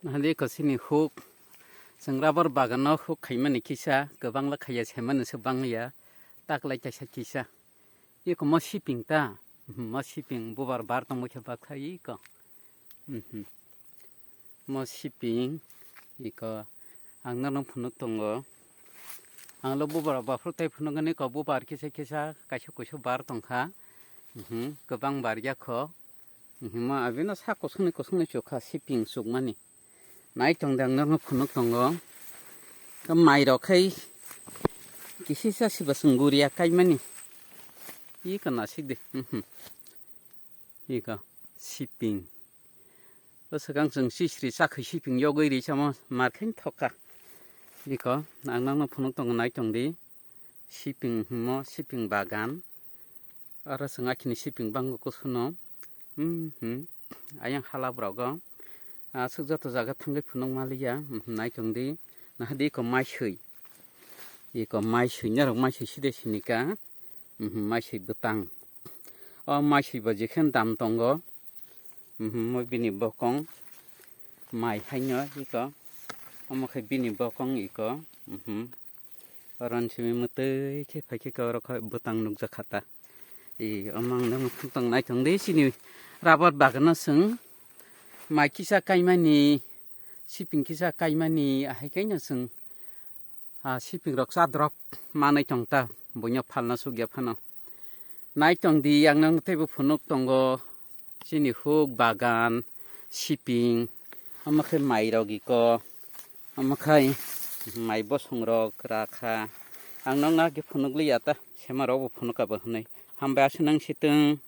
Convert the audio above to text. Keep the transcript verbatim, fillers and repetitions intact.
Nahadi ko sini huk. Chwng rubber bagano huk khaimani kisa, kwbangla khaiya saimanose bangliya. Taklai kaisa kisa. Iko mo siping ta. Mhm, mo siping bubar bar tongmo khe baksa iko. Mhm. Mo siping iko ang nono phunuk tongo. Ang lo bubar baphru tai phunuk ani ko bubar kisa kisa kaisa kuisu bar tongkha. Mhm, kwbang bar yakho. Mhm, mo abino sa kusungni kusungni chukha siping chukmani. Nai tong de ang nono phunuk tongo. Ka mai rok khai kisisa siba sung guria kaimani. Iko nasik de. Mhm. Iko siping. O swkang chwng sisri chakhwi siping yogwi ri chamo markhen thokha. Iko ang nangno phunuk tongo nai tong di. Siping himo siping bagan. Aro chwng akhini siping bango kusuno. Hmm, hmm. Ayang hala brogo. Aswk joto jaga thangwi phunuk maliya. Hmm, nai tong di. Nahadi iko maiswi. Iko maiswi norok maiswi side sinika. Mhm, maiswi bwtang. O maiswi bo jekhen dam tongo. Mhm, mo bini bokong mai haino iko. Omo khe bini bokong iko. Mhm. Oron simi mwtwi khe phai khe oro khe bwtang nukjakha ta. I omo ang nang tong nai tong di sini rubber bagano chwng mai kisa kaimani siping kisa kaimani ahai kaino chwng ah, siping rok chadrok manwi tong ta, buino phalna sugya phano. Nai tong di, ang nang teibo phunuk tongo, chini huk bagan, siping, omo khe mai rok iko, omo khai mai bosong rok rakha. Ang nang na khe phunuk liya ta, sema rok bo phunuk abo hwnwi. Hambai aswk nang sitwng.